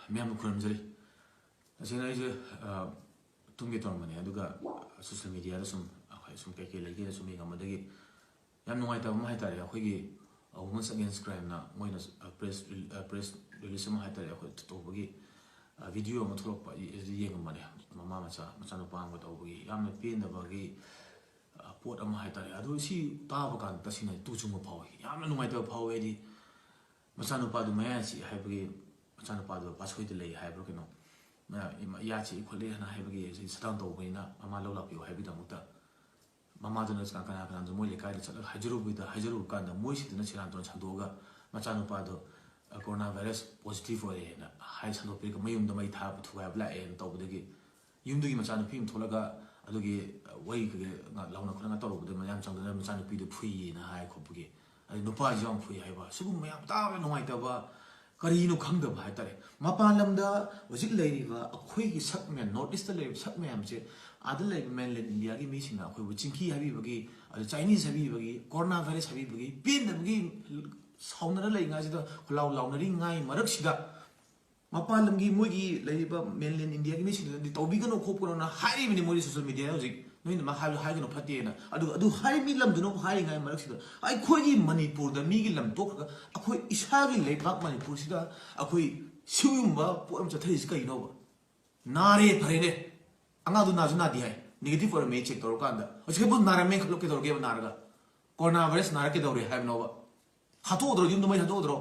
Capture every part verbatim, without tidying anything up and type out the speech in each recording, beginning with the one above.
ꯃꯌꯥꯝꯕꯨ ꯈꯨꯔꯨꯝꯖꯔꯤ꯫ ꯇꯁꯦꯡꯅ ꯑꯩꯁꯦ, ꯑ, ꯇꯨꯝꯒꯦ ꯇꯧꯔꯝꯕꯅꯦ, ꯑꯗꯨꯒ social mediaꯗ ꯁꯨꯝ ꯑꯩꯈꯣꯏ ꯁꯨꯝ ꯀꯩꯀꯩ ꯂꯩꯒꯦꯅ ꯁꯨꯝ ꯌꯦꯡꯉꯝꯕꯗꯒꯤ ꯌꯥꯝ ꯅꯨꯡꯉꯥꯏꯇꯕ ꯑꯃ ꯍꯥꯏꯇꯥꯔꯦ, ꯑꯩꯈꯣꯏꯒꯤ, ꯑ, Women's Against Crimeꯅ ꯃꯣꯏꯅ, ꯑ, press rel-, ꯑ, press release ꯑꯃ ꯍꯥꯏꯇꯥꯔꯦ, ꯑꯩꯈꯣꯏ ꯇꯧꯕꯒꯤ, ꯑ, video ꯑꯃ ꯊꯣꯛꯂꯛꯄ, ꯑꯩ ꯑꯗꯨ ꯌꯦꯡꯉꯝꯕꯅꯦ꯫ ꯃꯃꯥ ꯃꯆꯥ, ꯃꯆꯥꯅꯨꯄꯥ ꯑꯃꯒ ꯇꯧꯕꯒꯤ ꯌꯥꯝꯅ ꯄꯦꯟꯗꯕꯒꯤ, ꯑ, ꯄꯣꯠ ꯑꯃ ꯍꯥꯏꯇꯥꯔꯦ꯫ ꯑꯗꯨ ꯁꯤ ꯇꯥꯕ ꯀꯥꯟꯗ ꯇꯁꯦꯡꯅ ꯇꯨ ꯆꯨꯡꯕ ꯐꯥꯎꯏ, ꯌꯥꯝꯅ ꯅꯨꯡꯉꯥꯏꯇꯕ ꯐꯥꯎꯏ꯫ ꯍꯥꯏꯗꯤ ꯃꯆꯥꯅꯨꯄꯥꯗꯨ ꯃꯌꯥ ꯆꯤꯛꯑꯦ ꯍꯥꯏꯕꯒꯤ, ꯃꯆꯥꯅꯨꯄꯥꯗꯣ ꯄꯥꯠꯁꯣꯏꯗ ꯂꯩ ꯍꯥꯏꯕ꯭ꯔꯥ ꯀꯩꯅꯣ, ꯃꯌꯥ, ꯏꯃꯥ, ꯏꯌꯥ ꯆꯤꯛꯏ ꯈꯣꯠꯂꯤ ꯍꯥꯏꯅ ꯍꯥꯏꯕꯒꯤ ꯁꯤ shutdown ꯇꯧꯕꯅꯤꯅ ꯃꯃꯥ ꯂꯧ ꯂꯥꯛꯄꯤꯌꯨ ꯍꯥꯏꯕꯒꯤꯗꯃꯛꯇ ꯃꯃꯥꯗꯨꯅ ꯀꯅꯥ, ꯀꯅꯥ, ꯀꯅꯥꯗꯣ ꯃꯣꯏ ꯂꯩꯀꯥꯏꯗ ꯆꯠꯂꯒ ꯍꯥꯏꯖꯔꯨꯕꯗ, ꯍꯥꯏꯖꯔꯨꯕ ꯀꯥꯟꯗ ꯃꯣꯏꯁꯤꯗꯅ ꯁꯦꯔꯥꯟ ꯇꯨꯔꯥꯟ ꯁꯟꯗꯣꯛꯑꯒ ꯃꯆꯥꯅꯨꯄꯥꯗꯣ, ꯑ, corona virus positive ꯑꯣꯏꯔꯦꯅ ꯍꯥꯏ ꯁꯟꯗꯣꯛꯄꯤꯔꯒ ꯃꯌꯨꯝꯗ ꯃꯩ ꯊꯥꯕ ꯊꯨꯒꯥꯏꯕ ꯂꯥꯛꯑꯦꯅ ꯇꯧꯕꯗꯒꯤ ꯌꯨꯝꯗꯒꯤ ꯃꯆꯥꯅꯨꯄꯤ ꯑꯃ ꯊꯣꯛꯂꯒ ꯑꯗꯨꯒꯤ, ꯑ, ꯋꯥꯔꯤ ꯀꯩꯀꯩ ꯉꯥꯛ ꯂꯥꯎꯅ ꯈꯣꯠꯅ ꯇꯧꯔꯨꯕꯗ ꯃꯌꯥꯝ ꯆꯪꯗꯅ ꯃꯆꯥꯅꯨꯄꯤꯗꯣ ꯐꯨꯏꯌꯦꯅ ꯍꯥꯏ ꯈꯣꯠꯄꯒꯤ, ꯑꯗꯩ ꯅꯨꯄꯥꯁꯤꯁꯨ ꯌꯥꯝ ꯐꯨꯏ ꯍꯥꯏꯕ, ꯁꯤꯒꯨꯝꯕ ꯌꯥꯝ ꯇꯥꯕꯗ ꯅꯨꯡꯉꯥꯏꯇꯕ, ꯀꯔꯤꯅꯣ ꯈꯪꯗꯕ ꯍꯥꯏꯇꯥꯔꯦ꯫ ꯃꯄꯥꯟ ꯂꯝꯗ ꯍꯧꯖꯤꯛ ꯂꯩꯔꯤꯕ ꯑꯩꯈꯣꯏꯒꯤ ꯁꯛ ꯃꯌꯥꯝ, North Eastꯇ ꯂꯩꯔꯤꯕ ꯁꯛ ꯃꯌꯥꯝꯁꯦ, ꯑꯥꯗ ꯂꯩꯔꯤꯕ mainland Indiaꯒꯤ ꯃꯤꯁꯤꯡꯅ ꯑꯩꯈꯣꯏꯕꯨ ꯆꯤꯡꯀꯤ ꯍꯥꯏꯕꯤꯕꯒꯤ, ꯑꯗ Chinese ꯍꯥꯏꯕꯤꯕꯒꯤ, corona virus ꯍꯥꯏꯕꯤꯕꯒꯤ, ꯄꯦꯟꯗꯕꯒꯤ ꯁꯥꯎꯅꯔ ꯂꯩꯉꯥꯏꯁꯤꯗ, ꯈꯨꯂꯥꯎ ꯂꯥꯎꯅꯔꯤꯉꯥꯏ ꯃꯔꯛꯁꯤꯗ, ꯃꯄꯥꯟ ꯂꯝꯒꯤ ꯃꯣꯏꯒꯤ ꯂꯩꯔꯤꯕ mainland Indiaꯒꯤ ꯃꯤꯁꯤꯡꯗꯨꯅꯗꯤ ꯇꯧꯕꯤꯒꯅꯨ ꯈꯣꯠꯀꯅꯣꯅ ꯍꯥꯏꯔꯤꯕꯅꯤ ꯃꯣꯏꯗꯤ social mediaꯗ ꯍꯧꯖꯤꯛ꯫ ꯅꯣꯏꯅ ꯃꯥ ꯍꯥꯏꯕꯗꯣ ꯍꯥꯏꯒꯅꯨ ꯐꯠꯇꯦꯅ꯫ ꯑꯗꯨꯒ ꯑꯗꯨ ꯍꯥꯏꯔꯤ ꯃꯤ ꯂꯝꯗꯨꯅ ꯑꯃꯨꯛ ꯍꯥꯏꯔꯤꯉꯩ ꯃꯔꯛꯁꯤꯗ ꯑꯩꯈꯣꯏꯒꯤ ꯃꯅꯤꯄꯨꯔꯗ ꯃꯤꯒꯤ ꯂꯝ ꯇꯣꯛꯈ꯭ꯔꯒ ꯑꯩꯈꯣꯏ ꯏꯁꯥꯒꯤ ꯂꯩꯕꯥꯛ ꯃꯅꯤꯄꯨꯔꯁꯤꯗ ꯑꯩꯈꯣꯏ ꯁꯤꯒꯨꯝꯕ ꯄꯣꯠ ꯑꯃ ꯆꯠꯊꯔꯤꯁꯤ ꯀꯩꯅꯣꯕ? ꯅꯥꯔꯦ, ꯐꯔꯦꯅꯦ, ꯑꯉꯥꯡꯗꯨ ꯅꯥꯁꯨ ꯅꯥꯗꯦ ꯍꯥꯏ, negative ꯑꯣꯏꯔꯝꯃꯦ check ꯇꯧꯔꯀꯥꯟꯗ꯫ ꯍꯧꯖꯤꯛ ꯈꯛꯇ ꯅꯥꯔꯝꯃꯦ ꯈꯜꯂꯣ, ꯀꯩꯗꯧꯔꯒꯦꯕ ꯅꯥꯔꯒ? Corona virus ꯅꯥꯔ ꯀꯩꯗꯧꯔꯦ ꯍꯥꯏꯕꯅꯣꯕ? ꯍꯥꯠꯇꯣꯛꯎꯗ꯭ꯔꯣ? ꯌꯨꯝꯗ ꯃꯩ ꯊꯥꯗꯣꯛꯎꯗ꯭ꯔꯣ?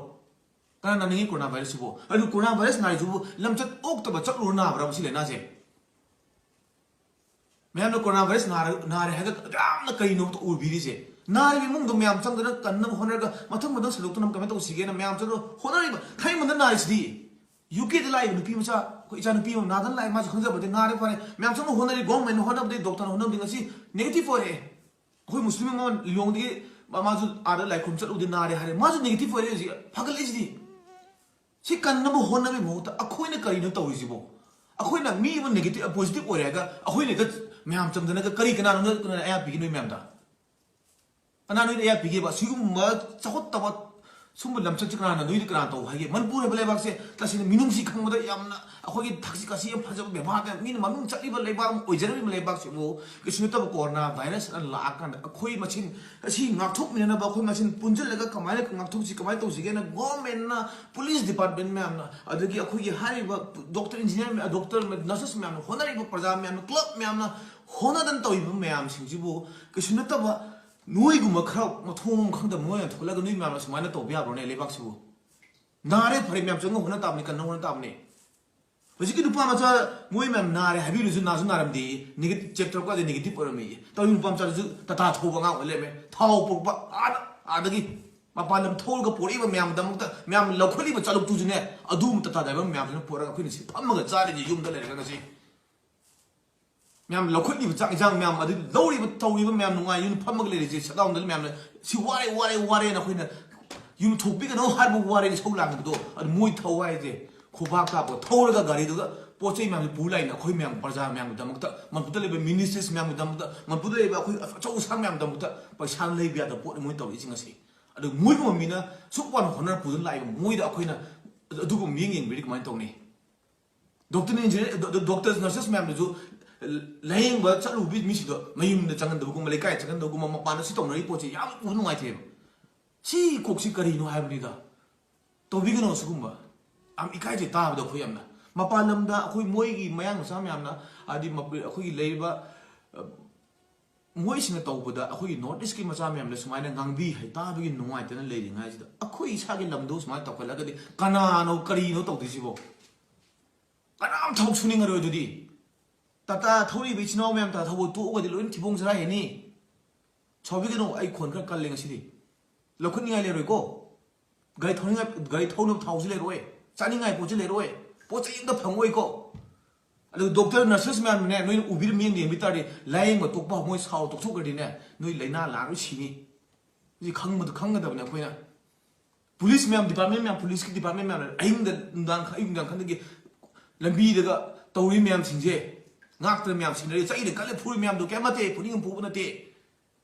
ꯀꯅꯥ ꯅꯥꯅꯤꯡꯉꯤ corona virusꯁꯤꯕꯨ? ꯑꯗꯨ corona virus ꯅꯥꯔꯤꯗꯨꯕꯨ ꯂꯝꯆꯠ ꯑꯣꯛꯇꯕ ꯆꯠꯂꯨꯔ ꯅꯥꯕ꯭ꯔꯥ ꯃꯁꯤ ꯂꯥꯏꯅꯥꯁꯦ? ꯃꯌꯥꯝꯅ corona virus ꯅꯥꯔ-, ꯅꯥꯔꯦ ꯍꯥꯏꯔꯒ ꯌꯥꯝꯅ ꯀꯔꯤꯅꯣ ꯑꯣꯏꯕꯤꯔꯤꯁꯦ? ꯅꯥꯔꯤꯕ ꯏꯃꯨꯡꯗꯣ ꯃꯌꯥꯝ ꯆꯪꯗꯅ ꯀꯟꯅꯕ ꯍꯣꯠꯅꯔꯒ ꯃꯊꯪ ꯃꯊꯪ ꯁꯟꯗꯣꯛꯇꯅ ꯀꯃꯥꯏꯅ ꯇꯧꯁꯤꯒꯦꯅ ꯃꯌꯥꯝ ꯆꯪꯗꯅ ꯍꯣꯠꯅꯔꯤꯕ ꯊꯥꯏꯃꯟꯗ ꯅꯥꯔꯤꯁꯤꯗꯤ꯫ UKꯗ ꯂꯥꯛꯏꯕ ꯅꯨꯄꯤ ꯃꯆꯥ, ꯑꯩꯈꯣꯏ ꯏꯆꯥ ꯅꯨꯄꯤ ꯑꯃ ꯅꯥꯗꯅ ꯂꯥꯛꯑꯦ, ꯃꯥꯁꯨ ꯈꯪꯖꯕꯗꯤ ꯅꯥꯔꯦ ꯐꯔꯦ, ꯃꯌꯥꯝ ꯆꯪꯅ ꯍꯣꯠꯅꯔꯤ, governmentꯅ ꯍꯣꯠꯅꯕꯗꯤ, doctorꯅ ꯍꯣꯠꯅꯕꯗꯤ ꯉꯁꯤ negative ꯑꯣꯏꯔꯛꯑꯦ꯫ ꯑꯩꯈꯣꯏ ꯃꯨꯁꯂꯤꯝ ꯑꯃ ꯂꯤꯂꯣꯡꯗꯒꯤ ꯃꯥꯁꯨ ꯑꯥꯗ ꯂꯥꯏꯈꯨꯔꯨꯝ ꯆꯠꯂꯨꯕꯗꯤ ꯅꯥꯔꯦ ꯍꯥꯏꯔꯦ, ꯃꯥꯁꯨ negative ꯑꯣꯏꯔꯦ ꯍꯧꯖꯤꯛ, ꯐꯒꯠꯂꯛꯏꯁꯤꯗꯤ꯫ ꯁꯤ ꯀꯟꯅꯕ ꯍꯣꯠꯅꯕꯒꯤ ꯃꯍꯨꯠꯇ ꯑꯩꯈꯣꯏꯅ ꯀꯔꯤꯅꯣ ꯇꯧꯔꯤꯁꯤꯕꯣ? ꯑꯩꯈꯣꯏꯅ ꯃꯤ ꯑꯃ negative, positive ꯑꯣꯏꯔꯦ ꯍꯥꯏꯔꯒ ꯑꯩꯈꯣꯏꯅ ꯍꯦꯛꯇ ꯃꯌꯥꯝ ꯆꯪꯗꯅꯒ ꯀꯔꯤ, ꯀꯅꯥꯅꯣ ꯅꯣꯏ, ꯀꯅꯥꯅ ꯑꯌꯥ ꯄꯤꯒꯦ ꯅꯣꯏ ꯃꯌꯥꯝꯗ? ꯀꯅꯥ ꯅꯣꯏꯗ ꯑꯌꯥ ꯄꯤꯒꯦꯕ? ꯁꯤꯒꯨꯝꯕ ꯆꯥꯎꯈꯠꯇꯕ ꯁꯨꯝꯕ ꯂꯝꯆꯠꯁꯤ ꯀꯅꯥꯅ, ꯅꯣꯏꯗꯤ ꯀꯅꯥꯅ ꯇꯧ ꯍꯥꯏꯒꯦ? ꯃꯅꯤꯄꯨꯔ ꯍꯥꯏꯕ ꯂꯩꯕꯥꯛꯁꯦ ꯇꯁꯦꯡꯅ ꯃꯤꯅꯨꯡꯁꯤ ꯈꯪꯕꯗ ꯌꯥꯝꯅ ꯑꯩꯈꯣꯏꯒꯤ ꯊꯛꯁꯤ ꯈꯥꯁꯤ ꯌꯥꯝ ꯐꯖꯕ ꯕꯦꯕꯥꯔꯗ ꯃꯤꯅ ꯃꯃꯤꯡ ꯆꯠꯂꯤꯕ ꯂꯩꯕꯥꯛ ꯑꯃ ꯑꯣꯏꯖꯔꯝꯃꯤꯕ ꯂꯩꯕꯥꯛꯁꯤꯕꯨ, ꯀꯩꯁꯨ ꯅꯠꯇꯕ corona virus ꯑꯅ ꯂꯥꯛꯑꯀꯥꯟꯗ ꯑꯩꯈꯣꯏ ꯃꯁꯦꯟ ꯑꯁꯤ ꯉꯥꯛꯊꯣꯛꯃꯤꯟꯅꯅꯕ ꯑꯩꯈꯣꯏ ꯃꯁꯦꯟ ꯄꯨꯟꯁꯤꯜꯂꯒ ꯀꯃꯥꯏꯅ ꯉꯥꯛꯊꯣꯛꯁꯤ, ꯀꯃꯥꯏꯅ ꯇꯧꯁꯤꯒꯦꯅ government ꯅ, police department ꯃꯌꯥꯝꯅ, ꯑꯗꯒꯤ ꯑꯩꯈꯣꯏꯒꯤ ꯍꯥꯏꯔꯤꯕ doctor, engineer ꯃꯌꯥꯝ, doctor, nurses ꯃꯌꯥꯝꯅ ꯍꯣꯠꯅꯔꯤꯕ, ꯄ꯭ꯔꯖꯥ ꯃꯌꯥꯝꯅ, club ꯃꯌꯥꯝꯅ ꯍꯣꯠꯅꯗꯅ ꯇꯧꯔꯤꯕ ꯃꯌꯥꯝꯁꯤꯡꯁꯤꯕꯨ ꯀꯩꯁꯨ ꯅꯠꯇꯕ ꯅꯣꯏꯒꯨꯝꯕ ꯈꯔ ꯃꯊꯣꯡ ꯃꯔꯝ ꯈꯪꯗꯕ ꯃꯣꯏꯅ ꯊꯣꯛꯂꯒ ꯅꯣꯏ ꯃꯌꯥꯝꯅ ꯁꯨꯃꯥꯏꯅ ꯇꯧꯕ ꯌꯥꯕ꯭ꯔꯣꯅꯦ ꯂꯩꯕꯥꯛꯁꯤꯕꯨ? ꯅꯥꯔꯦ ꯐꯔꯦ ꯃꯌꯥꯝ ꯆꯪꯉ ꯍꯣꯠꯅ ꯇꯥꯕꯅꯤ, ꯀꯟꯅ ꯍꯣꯠꯅ ꯇꯥꯕꯅꯤ꯫ ꯍꯧꯖꯤꯛꯀꯤ ꯅꯨꯄꯥ ꯃꯆꯥ ꯃꯣꯏ ꯃꯌꯥꯝ ꯅꯥꯔꯦ ꯍꯥꯏꯕꯤꯔꯨꯁꯨ ꯅꯥꯁꯨ ꯅꯥꯔꯝꯗꯦ, negative check ꯇꯧꯔꯛꯄꯗ negative ꯑꯣꯏꯔꯝꯃꯤ꯫ ꯇꯧꯔꯤ ꯅꯨꯄꯥ ꯃꯆꯥꯗꯨꯁꯨ ꯇꯥꯇꯥ ꯊꯧꯕ ꯑꯉꯥꯡ ꯑꯣꯏ ꯂꯩꯔꯝꯃꯦ, ꯊꯥꯎ ꯄꯨꯔꯛꯄ ꯑꯥꯗ, ꯑꯥꯗꯒꯤ ꯃꯄꯥꯟ ꯂꯝ ꯊꯧꯔꯒ ꯄꯨꯔꯛꯏꯕ ꯃꯌꯥꯝꯗꯃꯛꯇ, ꯃꯌꯥꯝ ꯂꯧꯈꯠꯂꯤꯕ ꯆꯥꯂꯨꯛꯇꯨꯁꯨꯅꯦ, ꯑꯗꯨꯒꯨꯝꯕ ꯇꯥꯇꯥ driver ꯃꯌꯥꯝꯗꯨꯅ ꯄꯨꯔꯒ ꯑꯩꯈꯣꯏꯅ ꯁꯤ ꯐꯝꯃꯒ ꯆꯥꯔꯤꯁꯦ ꯌꯨꯝꯗ ꯂꯩꯔꯒ ꯉꯁꯤ꯫ ꯃꯌꯥꯝ ꯂꯧꯈꯠꯂꯤꯕ ꯆꯥꯛ ꯏꯟꯁꯥꯡ ꯃꯌꯥꯝ ꯑꯗꯨ ꯂꯧꯔꯤꯕ ꯇꯧꯔꯤꯕ ꯃꯌꯥꯝ ꯅꯨꯡꯉꯥꯏ ꯌꯨꯝ ꯐꯝꯃꯒ ꯂꯩꯔꯤꯁꯦ, shutdown ꯗ ꯃꯌꯥꯝꯅ ꯁꯤ ꯋꯥꯔꯦ ꯋꯥꯔꯦ ꯋꯥꯔꯦꯅ ꯑꯩꯈꯣꯏꯅ ꯌꯨꯝ ꯊꯣꯛꯄꯤꯒꯅꯨ ꯍꯥꯏꯕ ꯋꯥꯔꯦ ꯏꯁꯧ ꯂꯥꯡꯕꯗꯣ, ꯑꯗꯨ ꯃꯣꯏ ꯊꯧ ꯍꯥꯏꯁꯦ ꯈꯨꯕꯥꯛ ꯀꯥꯞꯄ ꯊꯧꯔꯒ ꯒꯥꯔꯤꯗꯨꯒ ꯄꯣꯠ ꯆꯩ ꯃꯌꯥꯝꯁꯦ ꯄꯨ ꯂꯥꯛꯏꯅ ꯑꯩꯈꯣꯏ ꯃꯌꯥꯝ ꯄ꯭ꯔꯖꯥ ꯃꯌꯥꯝꯒꯤꯗꯃꯛꯇ, ꯃꯅꯤꯄꯨꯔꯗ ꯂꯩꯕ ministries ꯃꯌꯥꯝꯒꯤꯗꯃꯛꯇ, ꯃꯅꯤꯄꯨꯔꯗ ꯂꯩꯕ ꯑꯩꯈꯣꯏ ꯑꯆꯧ ꯑꯁꯥꯡ ꯃꯌꯥꯝꯒꯤꯗꯃꯛꯇ ꯄꯩꯁꯥ ꯂꯩꯕ ꯌꯥꯗꯕ ꯄꯣꯠꯅꯤ ꯃꯣꯏ ꯇꯧꯔꯤꯁꯤꯡ ꯑꯁꯤ꯫ ꯑꯗꯨ ꯃꯣꯏꯒꯨꯝꯕ ꯃꯤꯅ ꯁꯨꯛ ꯋꯥꯅ ꯍꯣꯠꯅꯔ ꯄꯨꯗꯨꯅ ꯂꯥꯛꯏꯕ ꯃꯣꯏꯗ ꯑꯩꯈꯣꯏꯅ ꯑꯗꯨꯒꯨꯝꯕ ꯃꯤꯠꯌꯦꯡ ꯌꯦꯡꯕꯤꯔꯗꯤ ꯀꯃꯥꯏꯅ ꯇꯧꯅꯤ? Doctor, engineer, doctors, nurses ꯃꯌꯥꯝꯗꯨꯁꯨ ꯂꯥꯌꯦꯡꯕ ꯆꯠꯂꯨꯕ ꯃꯤꯁꯤꯡꯗꯣ ꯃꯌꯨꯝꯗ ꯆꯪꯍꯟꯗꯕꯒꯨꯝꯕ, ꯂꯩꯀꯥꯏ ꯆꯪꯍꯟꯗꯕꯒꯨꯝꯕ, ꯃꯄꯥꯟꯗ ꯁꯤ ꯇꯧꯅꯔꯤ ꯄꯣꯠꯁꯦ ꯌꯥꯝ ꯎꯕ ꯅꯨꯡꯉꯥꯏꯇꯦꯕ꯫ ꯁꯤ ꯀꯣꯛꯁꯤ ꯀꯔꯤꯅꯣ ꯍꯥꯏꯕꯅꯤꯗ꯫ ꯇꯧꯕꯤꯒꯅꯣ ꯁꯤꯒꯨꯝꯕ꯫ ꯌꯥꯝ ꯏꯀꯥꯏꯖꯩ ꯇꯥꯕꯗ ꯑꯩꯈꯣꯏ ꯌꯥꯝꯅ꯫ ꯃꯄꯥꯟ ꯂꯝꯗ ꯑꯩꯈꯣꯏ ꯃꯣꯏꯒꯤ ꯃꯌꯥꯡ ꯃꯆꯥ ꯃꯌꯥꯝꯅ, ꯍꯥꯏꯗꯤ ꯃꯄ-, ꯑꯩꯈꯣꯏꯒꯤ ꯂꯩꯔꯤꯕ, ꯑ, ꯃꯣꯏꯁꯤꯅ ꯇꯧꯕꯗ ꯑꯩꯈꯣꯏꯒꯤ North East ꯀꯤ ꯃꯆꯥ ꯃꯌꯥꯝꯗ ꯁꯨꯃꯥꯏꯅ ꯉꯥꯡꯕꯤ ꯍꯥꯏ ꯇꯥꯕꯒꯤ ꯅꯨꯡꯉꯥꯏꯇꯅ ꯂꯩꯔꯤꯉꯥꯏꯁꯤꯗ ꯑꯩꯈꯣꯏ ꯏꯁꯥꯒꯤ ꯂꯝꯗꯣ ꯁꯨꯃꯥꯏꯅ ꯇꯧꯈꯠꯂꯛꯑꯒꯗꯤ ꯀꯅꯥꯅꯣ ꯀꯔꯤꯅꯣ ꯇꯧꯗꯣꯏꯁꯤꯕꯣ? ꯀꯅꯥꯝ ꯊꯕꯛ ꯁꯨꯅꯤꯡꯉꯔꯣꯏ ꯑꯗꯨꯗꯤ꯫ ꯇꯥꯇꯥ ꯊꯧꯔꯤꯕ ꯏꯆꯤꯟ ꯏꯅꯥꯎ ꯃꯌꯥꯝ ꯇꯥꯇꯥ ꯊꯧꯕ ꯇꯣꯛꯑꯒꯗꯤ ꯂꯣꯏꯅ ꯊꯤꯕꯣꯡ ꯆꯔꯥ ꯍꯦꯟꯅꯤ꯫ ꯁꯥꯎꯕꯤꯒꯅꯨ, ꯑꯩ ꯈꯣꯟ ꯈꯔ ꯀꯜꯂꯦ ꯉꯁꯤꯗꯤ꯫ ꯂꯧꯈꯠꯅꯤꯡꯉꯥꯏ ꯂꯩꯔꯣꯏꯀꯣ꯫ ꯒꯥꯔꯤ ꯊꯧꯅꯤꯡꯉꯥꯏ, ꯒꯥꯔꯤ ꯊꯧꯅꯕ ꯊꯥꯎꯁꯨ ꯂꯩꯔꯣꯏ, ꯆꯥꯅꯤꯡꯉꯥꯏ ꯄꯣꯠꯁꯨ ꯂꯩꯔꯣꯏ, ꯄꯣꯠ ꯆꯩ ꯑꯝꯇ ꯐꯪꯉꯣꯏꯀꯣ꯫ ꯑꯗꯨ doctor, nurses ꯃꯌꯥꯝꯅꯅꯦ, ꯅꯣꯏꯅ ꯎꯕꯤꯔ ꯃꯤꯠꯌꯦꯡ ꯌꯦꯡꯕꯤ ꯇꯥꯔꯗꯤ, ꯂꯥꯌꯦꯡꯕ ꯇꯣꯛꯄ ꯃꯣꯏ ꯁꯥꯎ ꯇꯣꯛꯊꯣꯛꯈ꯭ꯔꯗꯤꯅꯦ, ꯅꯣꯏ ꯂꯥꯏꯅꯥ ꯂꯥꯛꯑꯒ ꯁꯤꯅꯤ꯫ ꯁꯤ ꯈꯪꯕꯗ ꯈꯪꯒꯗꯕꯅꯦ ꯑꯩꯈꯣꯏꯅ꯫ Police ꯃꯌꯥꯝ, department ꯃꯌꯥꯝ, police ꯀꯤ department ꯃꯌꯥꯝꯅ ꯑꯍꯤꯡꯗ ꯅꯨꯡꯗꯥꯡ, ꯑꯌꯨꯛ ꯅꯨꯡꯗꯥꯡ ꯈꯟꯗꯒꯤ ꯂꯝꯕꯤꯗꯒ ꯇꯧꯔꯤ ꯃꯌꯥꯝꯁꯤꯡꯁꯦ, ꯉꯥꯛꯇꯅ ꯃꯌꯥꯝ ꯁꯤꯟꯅꯔꯤ, ꯆꯩꯗ ꯀꯜꯂ ꯐꯨꯔꯤ ꯃꯌꯥꯝꯗꯣ ꯀꯩꯝ ꯅꯠꯇꯦ, ꯐꯨꯅꯤꯡ ꯐꯨꯕ ꯅꯠꯇꯦ꯫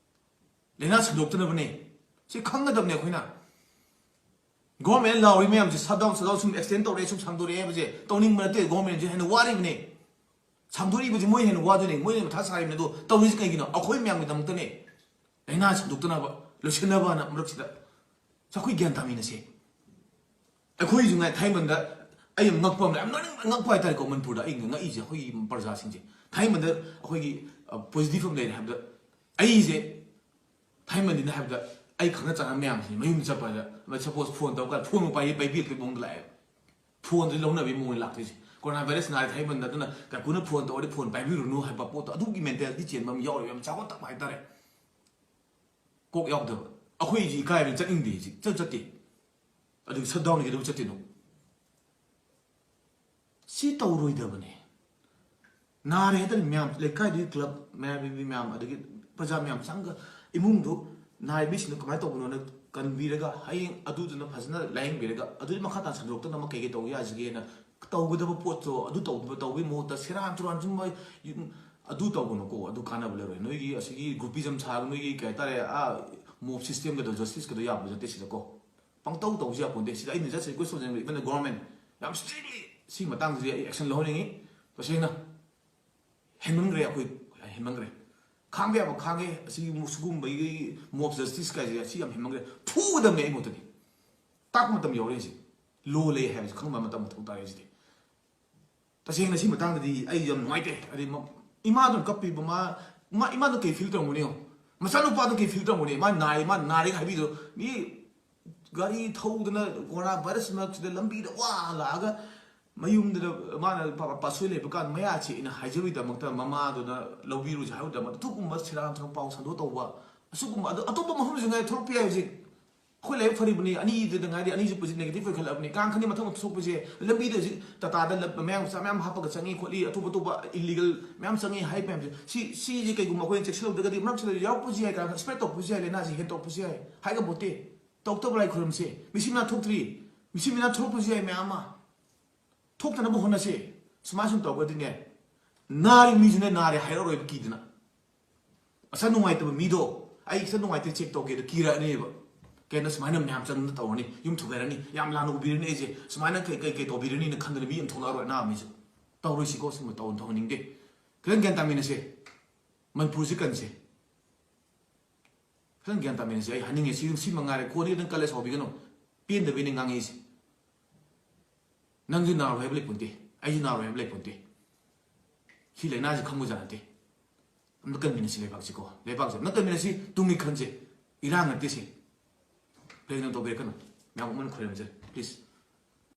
ꯂꯥꯏꯅꯥ ꯁꯟꯗꯣꯛꯇꯅꯕꯅꯦ꯫ ꯁꯤ ꯈꯪꯒꯗꯕꯅꯦ ꯑꯩꯈꯣꯏꯅ꯫ ꯒꯣꯔꯃꯦꯟ ꯂꯥꯎꯔꯤ ꯃꯌꯥꯝꯁꯦ ꯁꯠ ꯗꯥꯎꯟ ꯁꯠ ꯗꯥꯎꯟ ꯁꯨꯝ ꯑꯦꯛꯁꯇꯦꯟ ꯇꯧꯔꯛꯑꯦ, ꯁꯨꯝ ꯁꯥꯡꯗꯣꯔꯛꯑꯦ ꯍꯥꯏꯕꯁꯦ ꯇꯧꯅꯤꯡꯕ ꯅꯠꯇꯦ꯫ ꯒꯣꯔꯃꯦꯟꯁꯦ ꯍꯦꯟꯅ ꯋꯥꯔꯤꯕꯅꯦ꯫ ꯁꯥꯡꯗꯣꯔꯛꯏꯕꯁꯦ ꯃꯣꯏ ꯍꯦꯟꯅ ꯋꯥꯗꯣꯏꯅꯦ, ꯃꯣꯏꯅ ꯃꯊꯥ ꯁꯥꯔꯤꯕꯅꯦ꯫ ꯑꯗꯣ ꯇꯧꯔꯤꯁꯦ ꯀꯩꯒꯤꯅꯣ? ꯑꯩꯈꯣꯏ ꯃꯌꯥꯝꯒꯤꯗꯃꯛꯇꯅꯦ꯫ ꯂꯥꯏꯅꯥ ꯁꯟꯗꯣꯛꯇꯅꯕ, ꯂꯣꯏꯁꯤꯟꯅꯕꯅ ꯃꯔꯛꯁꯤꯗ꯫ ꯁꯤ ꯑꯩꯈꯣꯏ ꯒ꯭ꯌꯥꯟ ꯇꯥꯃꯤꯟꯅꯁꯦ꯫ ꯑꯩꯈꯣꯏꯁꯨ ꯉꯥꯏ ꯊꯥꯏꯃꯟꯗ ꯑꯩ ꯌꯥꯝ ꯉꯛꯄ ꯑꯃ ꯂꯩ, ꯌꯥꯝ ꯅꯣꯛꯅꯤꯡ-, ꯉꯛꯄ ꯍꯥꯏꯇꯥꯔꯦꯀꯣ꯫ ꯃꯅꯤꯄꯨꯔꯗ ꯑꯩ ꯉꯛꯏꯁꯦ ꯑꯩꯈꯣꯏꯒꯤ ꯄ꯭ꯔꯖꯥꯁꯤꯡꯁꯦ꯫ ꯊꯥꯏꯃꯟꯗ ꯑꯩꯈꯣꯏꯒꯤ, ꯑ, ꯄꯣꯖꯤꯇꯤꯚ ꯑꯃ ꯂꯩꯔꯦ ꯍꯥꯏꯕꯗ, ꯑꯩꯁꯦ ꯊꯥꯏꯃꯟꯗꯤꯅ ꯍꯥꯏꯕꯗ, ꯑꯩ ꯈꯪꯅ ꯆꯥꯟꯅꯕ ꯃꯌꯥꯝꯁꯤꯅꯤ ꯃꯌꯨꯝꯗ ꯆꯠꯄꯗ, ꯁꯄꯣꯁ ꯐꯣꯟ ꯇꯧꯔꯀꯥꯟꯗ ꯐꯣꯟ ꯄꯥꯏ-, ꯄꯥꯏꯕꯤꯔꯛꯇꯕꯒꯤ ꯃꯑꯣꯡꯗ ꯂꯥꯛꯑꯦꯕ꯫ ꯐꯣꯟꯁꯦ ꯂꯧꯅꯕꯒꯤ ꯃꯑꯣꯡꯗ ꯂꯥꯛꯇꯣꯏꯁꯦ꯫ ꯀꯣꯔꯣꯅꯥ ꯚꯥꯏꯔꯁ ꯅꯥꯔꯦ ꯊꯥꯏꯃꯟꯗ, ꯑꯗꯨꯅ ꯀꯥꯀꯨꯅ ꯐꯣꯟ ꯇꯧꯔꯗꯤ ꯐꯣꯟ ꯄꯥꯏꯕꯤꯔꯨꯅꯨ ꯍꯥꯏꯕ ꯄꯣꯠꯇꯣ, ꯑꯗꯨꯒꯤ ꯃꯦꯟꯇꯦꯂꯤꯇꯤ ꯆꯦꯟꯕ ꯑꯃ ꯌꯥꯎꯔꯦꯕ, ꯌꯥꯝ ꯆꯥꯎꯈꯠꯇꯕ ꯍꯥꯏꯇꯥꯔꯦ꯫ ꯀꯣꯛ ꯌꯥꯎꯗꯕ꯫ ꯑꯩꯈꯣꯏꯁꯤ ꯏꯀꯥꯏꯕꯅ ꯆꯠꯅꯤꯡꯗꯦ, ꯍꯧꯖꯤꯛ ꯆꯠ-, ꯆꯠꯇꯦ꯫ ꯑꯗꯨꯒꯤ ꯁꯠ ꯗꯥꯎꯟ ꯀꯩꯗꯧꯕ ꯆꯠꯇꯣꯏꯅꯣ? ꯁꯤ ꯇꯧꯔꯣꯏꯗꯕꯅꯦ꯫ ꯅꯥꯔꯦ ꯍꯥꯏꯇꯥꯔꯦ ꯃꯌꯥꯝ, ꯂꯩꯀꯥꯏꯗꯨꯒꯤ ꯀ꯭ꯂꯕ ꯃꯌꯥꯝ, ꯃꯤ ꯃꯌꯥꯝ, ꯑꯗꯒꯤ ꯄ꯭ꯔꯖꯥ ꯃꯌꯥꯝ ꯆꯪꯉꯒ ꯏꯃꯨꯡꯗꯨ ꯅꯥꯔꯤꯕꯁꯤꯡꯗꯨ ꯀꯃꯥꯏꯅ ꯇꯧꯕꯅꯣꯅ ꯀꯟꯕꯤꯔꯒ, ꯍꯌꯦꯡ ꯑꯗꯨꯗꯨꯅ ꯐꯖꯅ ꯂꯥꯌꯦꯡꯕꯤꯔꯒ, ꯑꯗꯨꯗꯤ ꯃꯈꯥ ꯇꯥꯅ ꯁꯟꯗꯣꯔꯛꯇꯅꯕ ꯀꯩꯀꯩ ꯇꯧꯕ ꯌꯥꯁꯤꯒꯦꯅ ꯇꯧꯒꯗꯕ ꯄꯣꯠꯇꯣ ꯑꯗꯨ ꯇꯧꯗꯕ, ꯇꯧꯕꯒꯤ ꯃꯍꯨꯠꯇ ꯁꯦꯔꯥꯟ ꯇꯨꯔꯥꯟ ꯁꯨꯝ ꯃꯣꯏ ꯌꯨꯝ-, ꯑꯗꯨ ꯇꯧꯒꯅꯨꯀꯣ, ꯑꯗꯨ ꯀꯥꯟꯅꯕ ꯂꯩꯔꯣꯏ꯫ ꯅꯣꯏꯒꯤ ꯑꯁꯤꯒꯤ ꯒ꯭ꯔꯨꯄꯤꯖꯝ ꯁꯥꯕ, ꯅꯣꯏꯒꯤ ꯀꯩ ꯍꯥꯏꯇꯥꯔꯦ, ꯑꯥ, ꯃꯣꯕ ꯁꯤꯁꯇꯦꯝꯒꯗꯣ, ꯖꯁꯇꯤꯁꯀꯗꯣ ꯌꯥꯕ ꯅꯠꯇꯦ ꯁꯤꯗꯀꯣ꯫ ꯄꯪꯇꯧ ꯇꯧꯁꯨ ꯌꯥꯄꯣꯟꯇꯦ꯫ ꯁꯤꯗ ꯑꯩꯅ just request ꯇꯧꯖꯅꯤꯡꯕ, even the government, ꯌꯥꯝ strictly ꯁꯤꯒꯤ ꯃꯇꯥꯡꯁꯤꯗꯤ ꯑꯩ action ꯂꯧꯍꯟꯅꯤꯡꯉꯤ꯫ ꯇꯁꯦꯡꯅ ꯍꯦꯟꯃꯟꯈ꯭ꯔꯦ, ꯑꯩꯈꯣꯏ ꯍꯦꯟꯃꯟꯈ꯭ꯔꯦ꯫ ꯈꯥꯡꯕ ꯌꯥꯕ ꯈꯥꯡꯉꯦ꯫ ꯑꯁꯤꯒꯤ ꯃꯨ-, ꯁꯤꯒꯨꯝꯕꯒꯤ ꯃꯣꯕ ꯖꯁꯇꯤꯁ ꯀꯥꯏꯁꯦ ꯁꯤ ꯌꯥꯝ ꯍꯦꯟꯃꯟꯈ꯭ꯔꯦ꯫ ꯐꯨꯒꯗꯕꯅꯦ ꯑꯩ ꯃꯣꯠꯇꯗꯤ꯫ ꯇꯥꯛꯄ ꯃꯇꯝ ꯌꯧꯔꯦ ꯍꯧꯖꯤꯛ꯫ ꯂꯣ ꯂꯩ ꯍꯥꯏꯕꯁꯤ ꯈꯪꯕ ꯃꯇꯝ ꯃꯊꯧ ꯇꯥꯔꯦ ꯍꯧꯖꯤꯛꯇꯤ꯫ ꯇꯁꯦꯡꯅ ꯁꯤ ꯃꯇꯥꯡꯗꯗꯤ ꯑꯩ ꯌꯥꯝ ꯅꯨꯡꯉꯥꯏꯇꯦ꯫ ꯑꯗꯩ ꯃ-, ꯏꯃꯥꯗꯨꯅ ꯀꯞꯄꯤꯕ, ꯃꯥ, ꯃꯥ, ꯏꯃꯥꯗꯨ ꯀꯩ feel ꯇꯧꯔꯝꯒꯅꯤ ꯌꯦꯡꯉꯣ? ꯃꯆꯥꯅꯨꯄꯥꯗꯨ ꯀꯩ feel ꯇꯧꯔꯝꯒꯅꯤ? ꯃꯥ ꯅꯥꯏ, ꯃꯥ ꯅꯥꯔꯦ ꯍꯥꯏꯕꯤꯗꯣ, ꯃꯤ ꯒꯥꯔꯤ ꯊꯧꯗꯅ ꯀꯣꯔꯣꯅꯥ ꯚꯥꯏꯔꯁ ꯃꯔꯛꯁꯤꯗ ꯂꯝꯕꯤꯗ ꯋꯥ ꯂꯥꯛꯑꯒ ꯃꯌꯨꯝꯗꯨꯗ ꯃꯥꯅ ꯄꯥ-, ꯄꯥꯁꯣꯏ ꯂꯩꯕ ꯀꯥꯟꯗ ꯃꯌꯥ ꯆꯤꯛꯏꯅ ꯍꯥꯏꯖꯕꯒꯤꯗꯃꯛꯇ, ꯃꯃꯥꯗꯨꯅ ꯂꯧꯕꯤꯔꯨꯁꯦ ꯍꯥꯏꯕꯒꯤꯗꯃꯛꯇ ꯑꯗꯨꯒꯨꯝꯕ ꯁꯦꯔꯥꯟ ꯇꯨꯔꯥꯟ ꯄꯥꯎ ꯁꯟꯗꯣꯛ ꯇꯧꯕ, ꯑꯁꯤꯒꯨꯝꯕ ꯑꯗꯨ ꯑꯇꯣꯞꯄ ꯃꯐꯝꯁꯤꯡ ꯉꯥꯏ ꯊꯣꯛꯂꯛꯄ ꯌꯥꯏ ꯍꯧꯖꯤꯛ꯫ ꯑꯩꯈꯣꯏ ꯂꯥꯏꯕꯛ ꯐꯔꯤꯕꯅꯤ, ꯑꯅꯤꯗꯨꯗ ꯉꯥꯏꯔꯦ, ꯑꯅꯤꯁꯨ positive negative ꯑꯣꯏꯈꯠꯂꯛꯑꯕꯅꯤ꯫ ꯀꯥꯡ ꯈꯟꯗꯤ ꯃꯊꯪ ꯃꯊꯪ ꯊꯣꯛꯄꯁꯦ, ꯂꯝꯕꯤꯗ ꯍꯧꯖꯤꯛ ꯇꯥꯇꯥꯗ ꯂ-, ꯃꯌꯥꯡ ꯃꯆꯥ ꯃꯌꯥꯝ ꯍꯥꯞꯄꯒ ꯆꯪꯉꯤ ꯈꯣꯠꯂꯤ, ꯑꯇꯣꯞ ꯑꯇꯣꯞꯄ illegal ꯃꯌꯥꯝ ꯆꯪꯉꯤ ꯍꯥꯏ ꯃꯌꯥꯝꯁꯦ, ꯁꯤ, ꯁꯤꯁꯦ ꯀꯩꯒꯨꯝꯕ ꯑꯩꯈꯣꯏꯅ ꯆꯦꯛꯁꯤꯜꯍꯧꯗ꯭ꯔꯒꯗꯤ ꯃꯔꯛꯁꯤꯗ ꯌꯥꯎꯔꯛꯄꯁꯨ ꯌꯥꯏ, ꯀꯥꯡ spread ꯇꯧꯔꯛꯄꯁꯨ ꯌꯥꯏ, ꯂꯥꯏꯅꯥꯁꯤ ꯍꯦꯟꯗꯣꯛꯄꯁꯨ ꯌꯥꯏ, ꯍꯥꯏꯒꯄꯣꯠꯇꯦ꯫ ꯇꯧꯔꯛꯇꯕ ꯂꯥꯏ ꯈꯨꯔꯨꯝꯁꯦ꯫ ꯃꯤꯁꯤ ꯃꯤꯅꯥ ꯊꯣꯛꯇ꯭ꯔꯤ, ꯃꯤꯁꯤ ꯃꯤꯅꯥ ꯊꯣꯛꯂꯛꯄꯁꯨ ꯌꯥꯏ ꯃꯌꯥꯝ ꯑꯃ꯫ ꯊꯣꯛꯇꯅꯕ ꯍꯣꯠꯅꯁꯦ꯫ ꯁꯨꯃꯥꯏꯅ ꯁꯨꯝ ꯇꯧꯔꯒꯗꯤꯅꯦ, ꯅꯥꯔꯤ ꯃꯤꯁꯨꯅꯦ ꯅꯥꯔꯦ ꯍꯥꯏꯔꯛꯑꯔꯣꯏꯕ ꯀꯤꯗꯅ꯫ ꯃꯁꯥ ꯅꯨꯡꯉꯥꯏꯇꯕ ꯃꯤꯗꯣ, "ꯑꯩ ꯏꯁꯥ ꯅꯨꯡꯉꯥꯏꯇꯦ, check ꯇꯧꯒꯦ"ꯗꯣ ꯀꯤꯔꯛꯑꯅꯦꯕ꯫ ꯀꯩꯅꯣ ꯁꯨꯃꯥꯏꯅ ꯃꯌꯥꯝ ꯆꯪꯗꯅ ꯇꯧꯔꯅꯤ, ꯌꯨꯝ ꯊꯨꯒꯥꯏꯔꯅꯤ, ꯌꯥꯝ ꯂꯥꯟꯅ ꯎꯕꯤꯔꯅꯤ ꯑꯩꯁꯦ, ꯁꯨꯃꯥꯏꯅ ꯀꯩ ꯀꯩ ꯀꯩ ꯇꯧꯕꯤꯔꯅꯤꯅ ꯈꯟꯗꯅ ꯃꯤ ꯑꯃ ꯊꯣꯛꯂꯛꯑꯔꯣꯏ, ꯑꯅꯥꯕ ꯃꯤꯁꯨ꯫ ꯇꯧꯔꯣꯏꯁꯤꯀꯣ, ꯁꯤꯒꯨꯝꯕ ꯇꯧ ꯇꯧꯍꯟꯅꯤꯡꯗꯦ꯫ ꯈꯤꯇꯪ ꯒ꯭ꯌꯥꯟ ꯇꯥꯃꯤꯟꯅꯁꯦ꯫ ꯃꯅꯤꯄꯨꯔꯁꯤ ꯀꯟꯁꯦ꯫ ꯈꯤꯇꯪ ꯒ꯭ꯌꯥꯟ ꯇꯥꯃꯤꯟꯅꯁꯦ꯫ ꯑꯩ ꯍꯥꯏꯅꯤꯡꯉꯦ, ꯁꯤ ꯁꯤ ꯃꯉꯥꯏꯔꯦ꯫ ꯈꯣꯟꯗꯤ ꯈꯤꯇꯪ ꯀꯜꯂꯦ, ꯁꯥꯎꯕꯤꯒꯅꯨ꯫ ꯄꯦꯟꯗꯕꯩꯅꯦ ꯉꯥꯡꯉꯛꯏꯁꯦ꯫ ꯅꯪꯁꯨ ꯅꯥꯔꯣꯏ ꯍꯥꯏꯕ ꯂꯩꯄꯣꯟꯇꯦ, ꯑꯩꯁꯨ ꯅꯥꯔꯣꯏ ꯍꯥꯏꯕ ꯂꯩꯄꯣꯟꯇꯦ꯫ ꯁꯤ ꯂꯥꯏꯅꯥꯁꯤ ꯈꯪꯕꯖꯥꯠ ꯅꯠꯇꯦ꯫ ꯑꯝꯇ ꯀꯟꯃꯤꯟꯅꯁꯤ ꯂꯩꯕꯥꯛꯁꯤꯀꯣ꯫ ꯂꯩꯕꯥꯛꯁꯦ ꯑꯝꯇ ꯀꯟꯃꯤꯟꯅꯁꯤ꯫ ꯇꯨꯡꯒꯤ ꯈꯟꯁꯦ, ꯏꯔꯥꯡ ꯅꯠꯇꯦ ꯁꯤ꯫ ꯀꯩꯒꯤꯅꯣ ꯇꯧꯕꯤꯔꯛꯀꯅꯨ꯫ ꯃꯌꯥꯝ ꯑꯃꯅ ꯈꯣꯏꯔꯝꯖꯔꯤ꯫ Please꯫